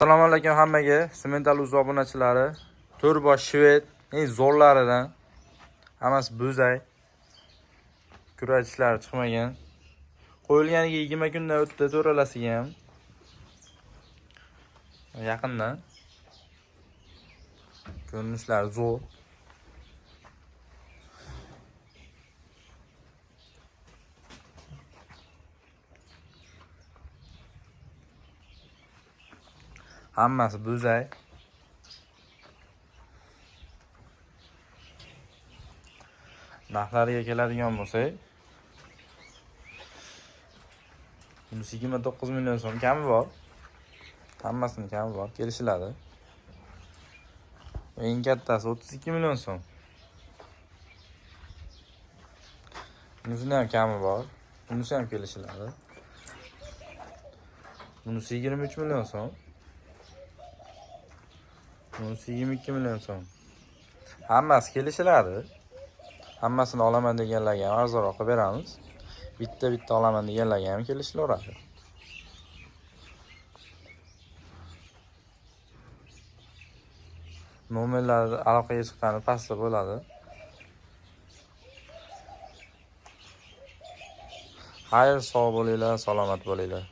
Assalomu alaykum hammaga. Simental uz obunachilari. To'rt bosh shved, eng zo'rlaridan. Hammasi bo'zay. Kurachishlari chiqmagan. Qo'yilganiga 20 kundan o'tdi, to'ralasiga ham. Yaqindan. Ko'rinishlari zo'r. Hammasi bo'zay. Narxlariga keladigan bo'lsak, bunisi 29 million so'm kami bor. Hammasini kami bor, kelishiladi. Eng kattasi 32 million so'm. Bunisini ham kami bor. Bunisi ham kelishiladi. Bunisi 23 million so'm. Bunisi 22 million so'm. Hammasi kelishiladi. Hammasini olaman deganlarga ham arzonroq qilib beramiz. Bitta-bitta olaman deganlarga ham kelishilaveradi. Nomerlar aloqaga chiqqani pastda bo'ladi. Xayr, sog' bo'linglar, salomat bo'linglar.